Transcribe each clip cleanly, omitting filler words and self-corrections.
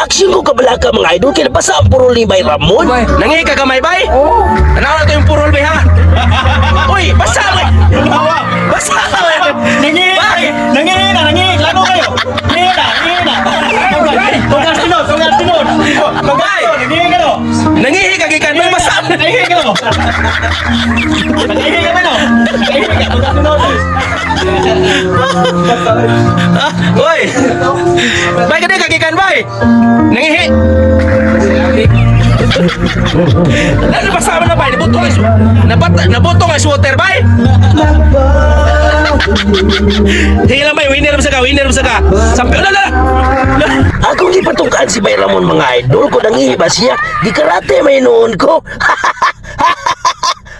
Na-action ko kabalaka, mga idol, kaya nabasa ang purol ni Bay Ramon. Nangihi ka gamay, bay? Oo. Tanaw na to yung purol, bay, ha? Uy, basa, bay! Basa, bay! Nangihi! Bay! Nangihi na, nangihi! Klaro kayo! Nangihi na, nangihi na! Tugas tinod, tugas tinod! Tugas Bay! tinod, nangihi ka no! Nangihi ka gikan, bay, basa! Nangihi ka no! Nangihi ka ba no? Nangihi ka, tugas tinod! Ah, uy! Bay, kani ka gikan, bay! Nangihi! Ano basa man na, bay? Nabutong ang water, bay! Sige lang, bay, winner sa ka, winner sa ka. Sampi, ala, ala! Akong gipatungkaan si Bay Ramon, mga idol, ko nangihi ba siya? Gikarate may noon ko.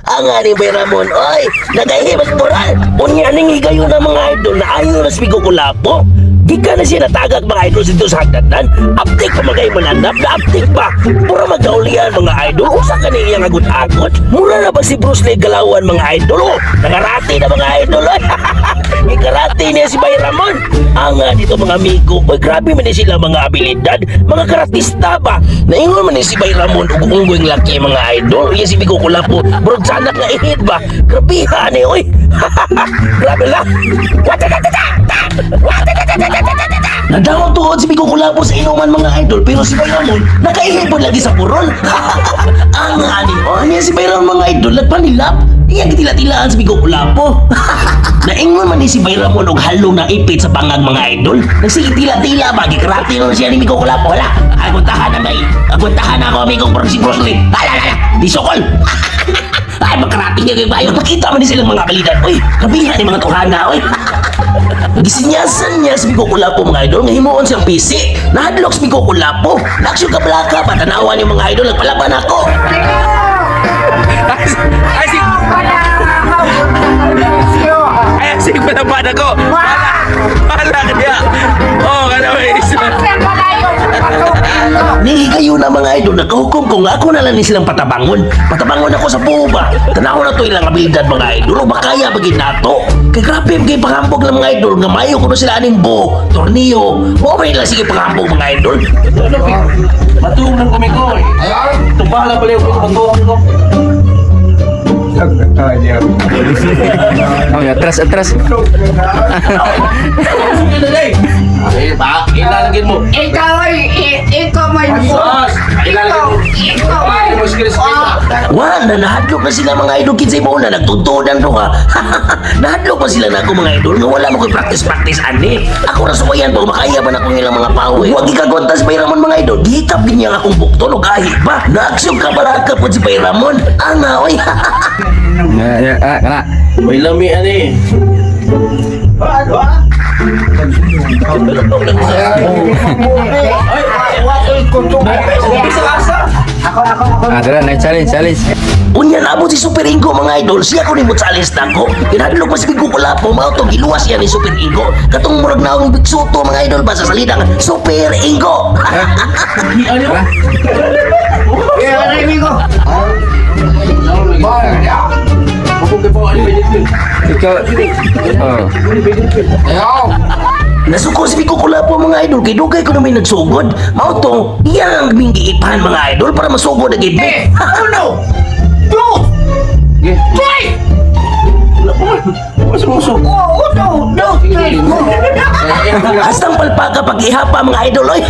Ang ani Bay Ramon, oy, nagahi mas moral. Unya ning higayon na, mga idol, na ayo na si Migo Kulapo. Di ka na siya natagag, mga idol, dito sa hagdanan. Aptik pa magay mananap na aptik pa. Mura magkaulian, mga idol. Usa ka ni iyang agot-agot. Mura na ba si Bruce Lee galawan, mga idol? Oh, nakarate na, mga idol. Oy. Ikarate niya si Bay Ramon. Ang dito mga amigo, boy, grabe man ni sila mga abilidad. Mga karatista ba? Naingon man ni si Bay Ramon ug unggoy laki, mga idol. Iya si Migo Kulapo. Murag sanak nga ihid ba? Grabihan ni oy. Grabe lang. Nadawang tuod si Migo Kulapo sa inuman, mga idol, pero si Bay Ramon nakaihipon lagi sa purol. Ang ani oh, niya si Bay Ramon, mga idol, nagpanilap. Iya gitila-tilaan si Migo Kulapo. Naingon man ni si Bay Ramon og halong na ipit sa bangag, mga idol. Nagsigitila-tila ba gikarate nun siya ni Migo Kulapo. Wala, agwantahan na may. Agwantahan na ako amigong si Bruce Lee. Ala ala, di sukol. Ay, magkarate niya kay bayo. Pakita man ni silang mga abilidad. Uy, kabihan ni mga tuhana, uy. Gisinyasan niya si Migo Kulapo, mga idol, nga himuon siyang PC. Nahadlok si Migo Kulapo. Naksyon ka balaka, patanawan yung mga idol, nagpalaban ako. Ay, si... Ay, sige, palaban ako. Wala. Wala kaya. Oh, kana may isa. Nihigayo na, mga idol, nagkahukom ko nga ako na lang ni silang patabangon. Patabangon ako sa buba. Tanaw na to ilang abilidad, mga idol, o makaya bagin nato. Kay grabe kay pangambog ng mga idol, nga mayo kuno sila aning bo, torniyo. Mo ba nila sige pangambog, mga idol. Matuong lang kami ko. Tumbah lang pala yung matuong ko. Oh, atras, atras. Eh, ba, ilalagin mo. Ikaw ay, ikaw may Sus, ilalagin mo. Ikaw ay, Ilalagin mo si Chris. Wala na, nahadlok na sila, mga idol, kinsay mo na nagtutunan to ha. Nahadlok pa sila na ako, mga idol, nga wala mo ko'y practice-practice ani. Ako na suwayan ba, makaya ba na akong ilang mga pawe. Huwag ikagwantas Bay Ramon, mga idol, gihikap din niya ang akong bukton o gahi ba. Naaksyon ka baraka po si Bay Ramon. Anga, oy. Ya, ya, ah, kana. May lami ani. Ah, tara, next challenge, challenge. Unya naabot si Super Ingo, mga idol, siya ko ni mo challenge nako. Kinahadlok pa si Migo Kulapo, mao to giluwas siya ni Super Ingo. Katong murag naong bigsuto, mga idol ba sa salidang Super Ingo. Tara. Ikaw. Oh. Nasuko si Migo Kulapo, mga idol, kay dugay ko na may nagsugod. Mao to, iya ang aming giipahan, mga idol, para masugod ang gid mo. Uno, two, three! Oh, uno, two, three, four. Hastang palpaka pag ihapa, mga idol oy.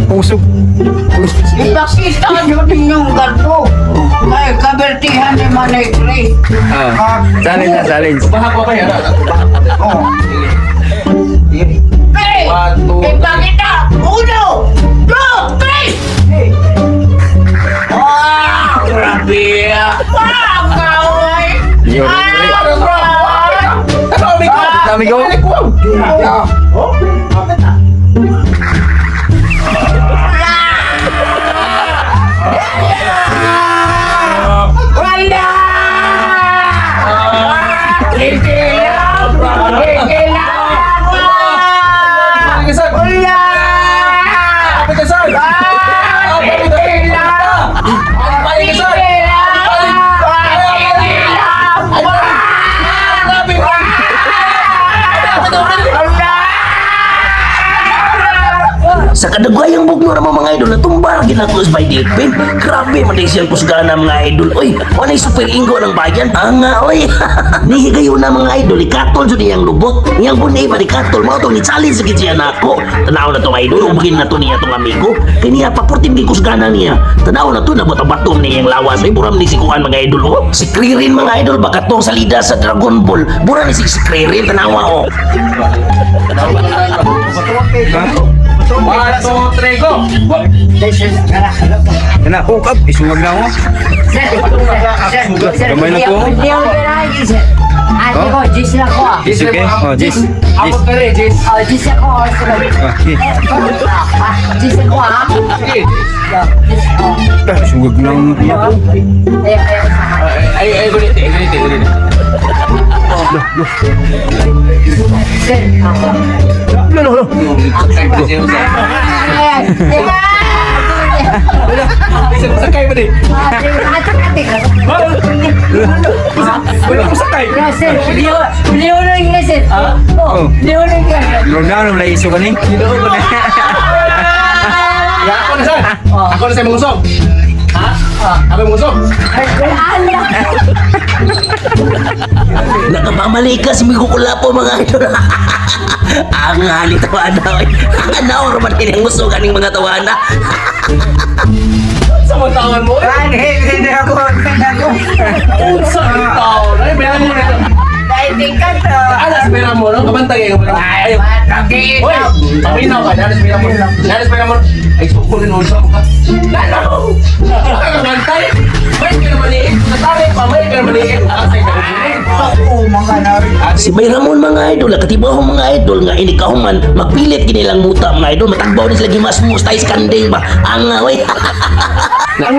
Pusok. Ipakita nyo ninyong garbo. May kabertihan ni Manay Gray. Ah, challenge na, challenge. Bahak pa kaya. Oh. Hey! One, two, Ipakita! Uno, two, three! Ah! Grabe. Ah! Kaway! Yo, Ah! Ano, amigo? Amigo. Wala! Ikilang! Ikilang! Wala! Ikilang! Ikilang! Ikilang! Nakadagwayang bugno ra mo, mga idol, natumba ra ginako sa Delpin. Grabe man din siyang kusgana, mga idol. Oy, walay super inggo ng bayan. Anga oy. Nihigayon na, mga idol, ikatol jud niyang lubot. Niyang bunay pa ikatol mao tong ni challenge gid siya nako. Tanaw na to, mga idol, ubgin na to niya tong amigo. Kay niya paportin gi kusgana niya. Tanaw na to, nabato-bato niyang lawas. Ay buram ni si kuan, mga idol, oh. Si Krillin, mga idol, baka tong salida sa Dragon Ball. Bura ni si Krillin, tanawa oh. One, two, three, go! Kana, oh, kap, isungag na ako. Gamay na ko. Ate ko, Jis na ko ah. Jis, okay? Oh, Jis. Jis. Ako ka rin, Jis. Oh, Jis ako. Oh, okay. Jis ako ah. Sige. Jis ako. Ah, isungag na ako. Ayaw, ayaw. Ay, ay, gunit, ay, gunit, ay, gunit. Sir, ako. Lo, lo, lo. Ay, ay, Sakay ba di? Ate, ate. Wala ko sakay. Ya, sir, beliau, beliau lagi ya, sir. Oh, beliau lagi ya. Lo na, lo, iso ka ni. Ya, ako na sir. Ako na sa mangusog. Ha? Ako yung mangusog. Ala. Nakapamali ka si Migo Kulapo, mga idol. Ang hali tawana. Anaw raman ini ang usog aning mga tawana. Sa mga tawan mo? Hindi ako, hindi ako. Unsa ang taon? Ay, pera mo na. Alas pera mo, no? Kabantay kayo. Ay, Uy! Paminaw ka, naras pera mo. Naras pera mo. Ay, sukulin mo sa ka. Lalo! Nakakabantay! May ka na maliit. Natari pa, may ka na maliit. Asay ka. Si Bay Ramon, mga idol, katibaho, mga idol, nga inikahuman, magpilit kinilang muta, mga idol, matagbaw ni sila gimasmus, tayo kanding ba? Ang oy. Ang